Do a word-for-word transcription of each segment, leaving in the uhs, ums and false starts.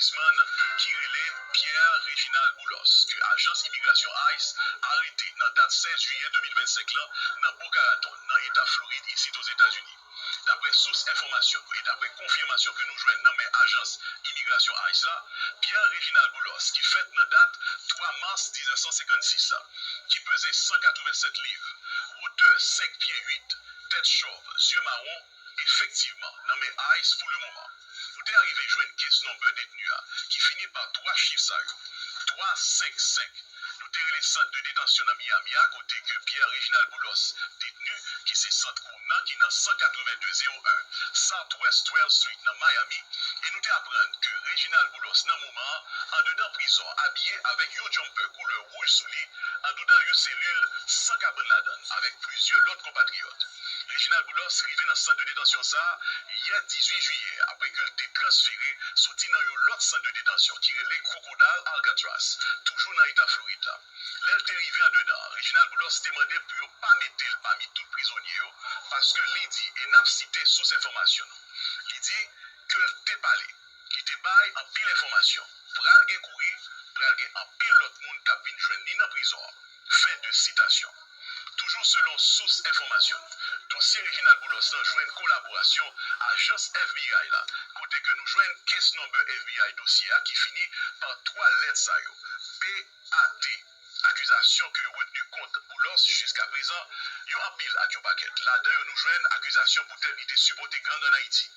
biznismann ki rele Pierre Reginald Boulos, ke ajans imigrasyon ice arete nan dat sèz jiyè de mil vennsenk lan nan Boca Raton, nan eta Florid, isit Ozetazini. Daprè sous enfòmasyon nou e daprè konfimasyon ke nou jwenn nan men ajans imigrasyon ice la, Pierre Reginald Boulos, ki fèt nan dat twa mas diznèf san senkannsis la, ki peze san katrevennsèt liv, wotè senk pye uit, tèt chòv, zye mawon, efektivman nan men ice pou lemoman. Nou te arive jwenn case number detni a, ki fini pa twa chif sa yo, twa senk senk. Nou te rele sant de detansyon nan Miami a, kote ke Pierre Reginald Boulos detni, ki se sant Konan, ki nan san katreven de zewo en Southwest twelfth Street nan Miami, e nou te aprann ke Reginald Boulos nan moman an, andedan prizon, abiye avèk yon jumper koulè wouj sou li, andedan yon selil san kabann ladan l, avèk plizyè lòt konpatriyòt. Reginald Boulos rive nan sant de detansyon sa a yè dizuit jiyè, apre ke l te transfere soti nan yon lòt sant de detansyon ki rele Crocodile Alcatraz, toujou nan eta Florid la. Lè l te rive andedan, Reginald Boulos te mande pou yo pa mete l pami tout prizonye yo, paske li di, e n ap site sous enfòmasyon nou, li di ke l te pale, li te bay anpil enfòmasyon, pral gen kouri, pral gen anpil lòt moun k ap vin jwenn li nan prizon an. Fen de sitasyon. Toujou selon sous enfòmasyon nou, dosye Reginald Boulos lan jwenn kolaborasyon ajans F B I la, kote ke nou jwenn case number F B I dosye a ki fini pa twa lèt sa yo, P A T. Akizasyon ke yo retni kont Boulos jiskaprezan, yo anpil ak yon pakèt. Ladan yo nou jwenn akizasyon poutèt li te sipòte gang ann Ayiti,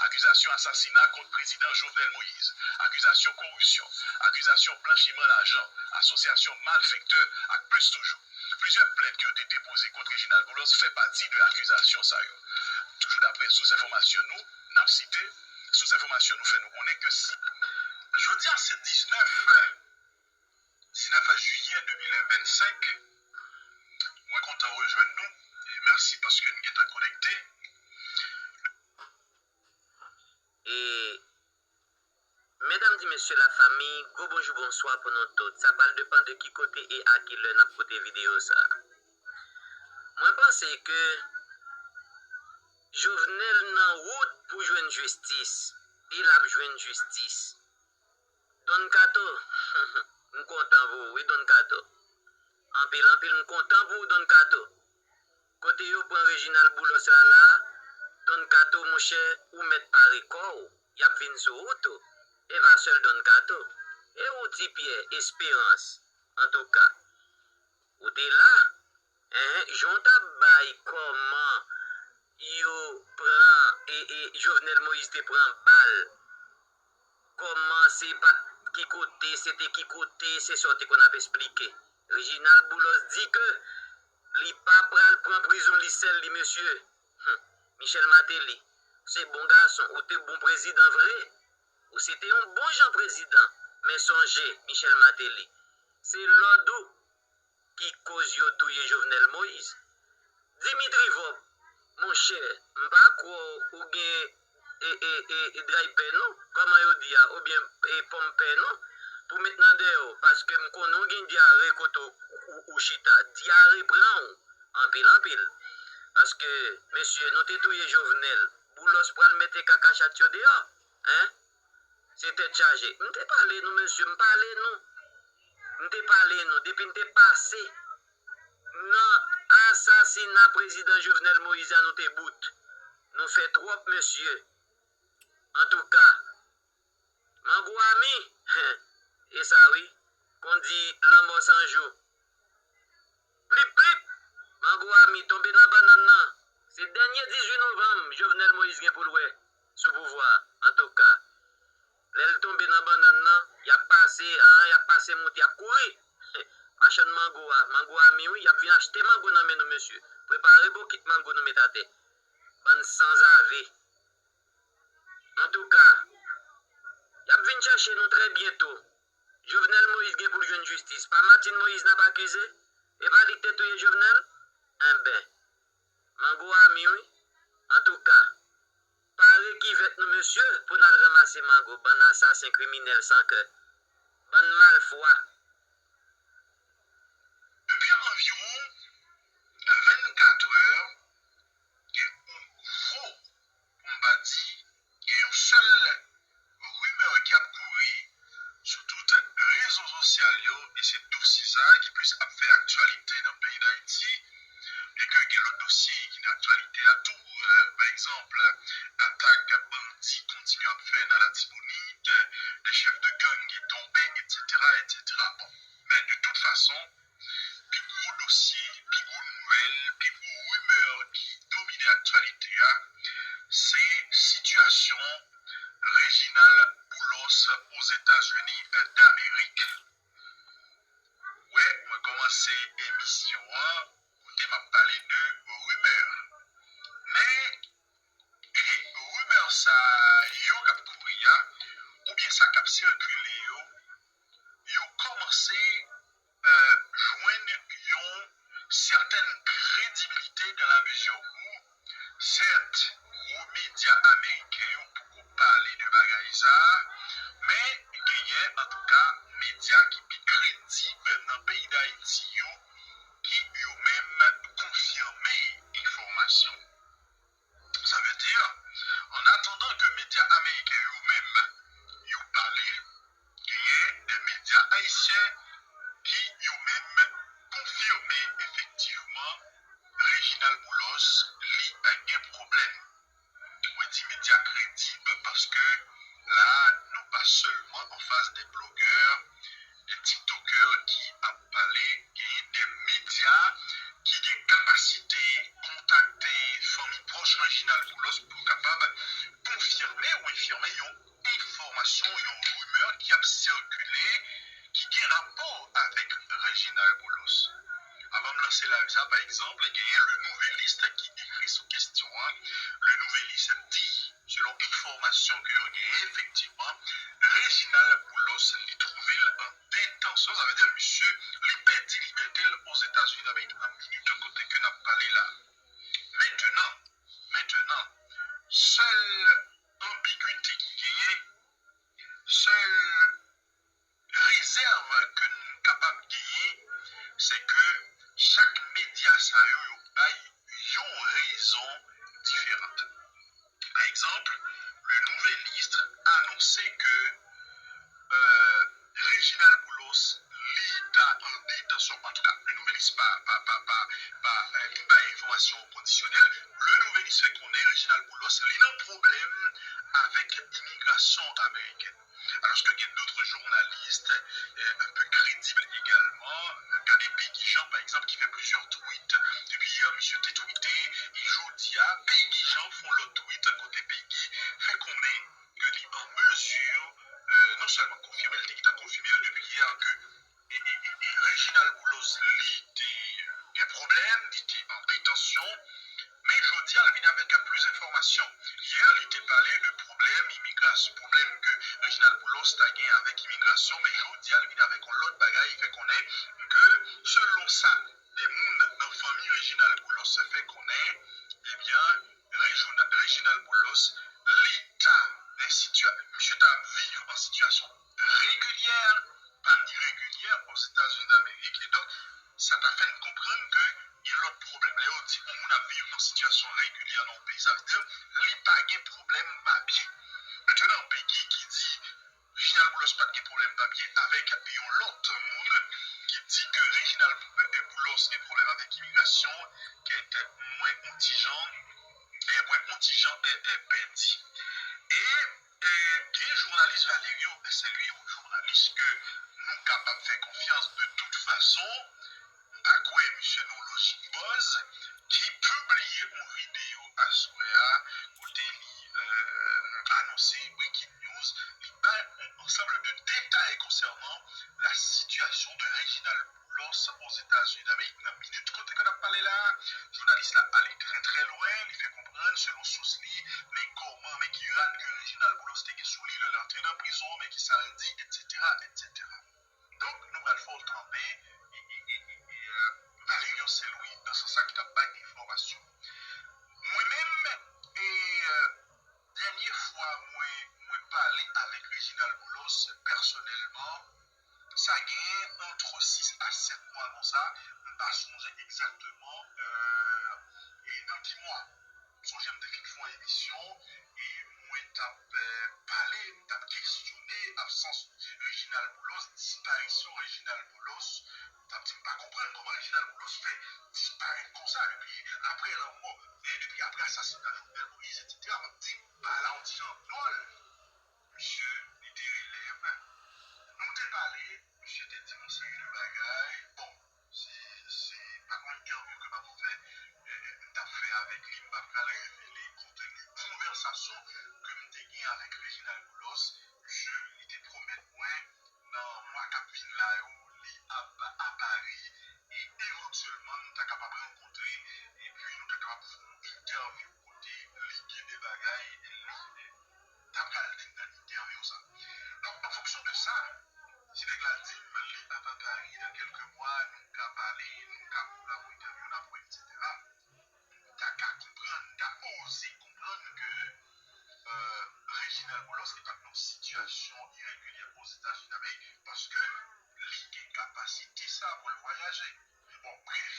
akizasyon asasina kont prezidan Jovenel Moïse, akizasyon koripsyon, akizasyon blanchiman lajan, asosyasyon malfektè ak plis toujou. Plizyè plent ke yo te depoze kont Reginald Boulos fè pati de akizasyon sa yo. Toujou daprè sous enfòmasyon nou, n ap site, sous enfòmasyon nou fè nou konnen ke si Jodi a se diznèf, diznèf jiyè de mil vennsenk. Mwen kontan rejwenn nou. E mèsi paske n gentan konekte. E medam di mesye, lafanmi, gwo bonjou, bonswa pou nou tout. Sa pral depann de ki kote e a ki lè n ap koute videyo sa. Mwen panse ke Jovenel nan wout pou jwenn jistis, e l ap jwenn jistis. Don Kato, m kontan pou ou wi, Don Kato. Anpil, anpil, m kontan pou ou, Don Kato. Kote yo pran Reginald Boulos la la, Don Kato, monchè, ou mèt pare kò w, y ap vin sou ou tou. E pa sèl Don Kato. E ou, Ti Pyè, Esperans, antouka. Ou te la, en, jan w t ap bay kòman yo pran, e, e, Jovenel Moïse te pran bal, kòman se pa t ki kote, se te ki kote, se sa w te konn ap esplike. Reginald Boulos di ke li pa pral pran prizon li sèl li, mesye. Hum, Michel Martelly, se bon gason, ou te bon prezidan vre. Ou se te yon bon jan prezidan, men sonje, Michel Martelly, se lòd ou ki koz yo touye Jovenel Moïse. Dimitri Vorbe, monchè, m pa kwè w gen, e, e, e, e, draypè non, kòman yo di a, oubyen, e, pòmpè non, pou met nan dèyè w, paske m konnen w gen dyare kote w, ou, ou chita. Dyare pran w, anpil, anpil. Paske, mesye, nou te touye Jovenel, Boulos pral mete kaka chat yo deyò, en? Se tèt chaje. M te pale nou, mesye, m pale nou. M te pale nou. Depi n te pase nan asasina prezidan Jovenel Moïse a, nou te bout. Nou fè twòp, mesye. Antouka, Mango a mi, e sa wi, kon di lanmò san jou. Plip, plip, Mango a mi tonbe nan bannann nan. Se dènye dizuit novanm Jovenel Moïse gen pou l wè sou pouvwa a, antouka. Lè l tonbe nan bannann nan, y ap pase, an, y ap pase moute, y ap kouri. Machann mango a, mango a mi wi, y ap vin achte mango nan men nou, mesye. Prepare bokit mango nou met atè. Bann sanzave. Antouka, y ap vin chèche nou trè byento. Jovenel Moïse gen pou l jwenn jistis. Pa Martine Moïse n ap akize? E pa li k te touye Jovenel? Enben, mango a mi wi. Antouka, pare kivèt nou, mesye, pou n al ranmase mango, bann asasen, kriminèl san kè, bann malfwa. Depi anviwon vennkatrè, gen yon gwo, pou m pa di, gen yon sèl rimè ki ap kouri aktyalite a tou. Euh, pa egzanp, atak bandi kontinye ap fè nan Latibonit, de chèf de gang ki tonbe, etsetera, etsetera. Bon, men de tout fason, pi gwo dosye, pi gwo nouvèl, pi gwo rimè ki domine aktyalite a, se sitiyasyon Reginald Boulos Ozetazini Damerik. Wè, mwen kòmanse emisyon an kote m ap pale de rimè. Men, rimè sa yo k ap kouri a, oubyen sa k ap sikile yo, yo kòmanse euh, jwenn yon sètèn kredibilite dans la mesure où, sèt, gwo medya ameriken yo poko pale de bagay sa a, men genyen, antouka, medya ki pi kredib nan peyi Dayiti yo, ki yo menm konfime enfòmasyon. Sa vle di, an atandan ke medya ameriken yo menm yo pale, genyen de medya ayisyen ki yo menm konfime efektivman Reginald Boulos li gen pwoblèm. Mwen di medya kredib paske la nou pa sèlman anfas de blogè, de tiktokè ki ap pale, genyen de medya ki gen kapasite kontakte fanmi pwòch Reginald Boulos pou kapab konfime ou enfime yon enfòmasyon, yon rimè ki ap sikile, ki gen rapò avèk Reginald Boulos. Avan m lanse live sa, pa egzanp, genyen Le Nouvelliste ki ekri sou kesyon an. Le Nouvelliste di, selon enfòmasyon ke yo genyen, efektivman, Reginald Boulos li twouve l an detansyon, sa vle di misye li pèdi libète l Ozetazini Damerik nan minit kote ke n ap pale la. Mentenan, mentenan, sèl anbigwite ki genyen, sèl rezèv ke n kapab genyen, se ke chak medya sa yo, yo bay yon rezon diferan. Pa egzanp, Le Nouvelliste anonse ke euh, Reginald Boulos li ta an detansyon, antouka, Le Nouvelliste pa, pa, pa, pa, pa euh, bay enfòmasyon kondisyonèl. Le Nouvelliste fè konnen Reginald Boulos li nan pwoblèm avèk imigrasyon amerikèn. Alòske gen dòt jounalis euh, un peu kredib egalman. Gade Peggy Jean, pa egzanp, ki fè plizyè tweet. Depi yè, misye te tweete, e jodi a, Peggy Jean fè yon lòt tweet kote Peggy fè konnen ke li an mezi euh, non sèlman konfime, li te gentan konfime l depi yè ke e, e, e, e Reginald Boulos li te gen pwoblèm, li te an detansyon, men jodi a l vin avèk plis enfòmasyon. Yè li te pale de pwoblèm imigrasyon, pwoblèm ke Reginald Boulos ta gen avèk imigrasyon, men jodi a l vin avèk yon lòt bagay, li fè konnen ke selon sa de moun nan fanmi Reginald Boulos fè konnen, ebyen, Reginald Boulos li ta nan sitiyasyon, misye ta ap viv an sitiyasyon regilyè, pa iregilyè, Ozetazini Damerik. E donk, sa ta fè n konprann ke gen lòt pwoblèm. Lè yo di yon moun ap viv nan sitiyasyon regilyè nan yon peyi, sa vle di li pa gen pwoblèm papye. Mentenan, Peggy ki di Reginald Boulos pa t gen pwoblèm papye avèk yon lòt moun ki di ke Reginald Boulos gen pwoblèm avèk imigrasyon, kèt, mwen yon ti jan, eh, mwen yon ti jan eh, eh, pèdi. E eh, gen jounalis Valerio, se li yon jounalis ke nou kapab fè konfyans de tout fason. M pa kwè misye nan lojik buzz, ki pibliye yon videyo aswè a kote li euh, anonse breaking news, li bay yon ansanm de detay konsènan la sitiyasyon de Reginald Boulos Ozetazini Damerik nan minit kote ke n ap pale la. Jounalis la ale trè trè lwen, li fè konprann selon sous li, men kòman, men ki rad ke Reginald Boulos te gen sou li lè l antre nan prizon, men ki sa l di, etsetera, etsetera. Donk, nou pral fè w tande e, e, e, e, e, euh, Valerio Saint-Louis nan sans sa ki t ap bay enfòmasyon. Mwen menm, asasina Jovenel Moïse, etsetera. M ap di, bagay la yon ti jan dwòl. Misye, li te rele m. Nou te pale, misye te di m yon seri de bagay. Bon, se, se pa yon entèvyou ke m ap fè, eh, eh, m t ap fè avèk li, m pa pral revele konteni konvèsasyon ke m te gen avèk Reginald Boulos. Misye, li te pwomèt mwen, nan mwa k ap vin la yo, li ap a Pari, e evantyèlman, nou ta kapab rankontre, epi nou ta kapab fè yon entèvyou kote li gen de bagay, li ta pral di m nan entèvyou sa. Donk, an fonksyon de sa, si nèg la di m li ap a Pari nan kèlke mwa, nou ka pale, nou ka pran entèvyou, n ap wè, etsetera. M ta ka konprann, m ta oze konprann ke, euh, Reginald Boulos li pa t nan yon sitiyasyon iregilye Ozetazini Damerik, paske li gen kapasite sa pou l vwayaje. Men bon, bref,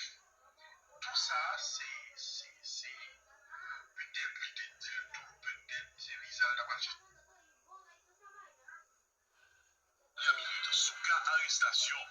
tou sa, se, se, se, petèt li te di l tou, petèt se viza l ta pral chèche. Sou ka arestasyon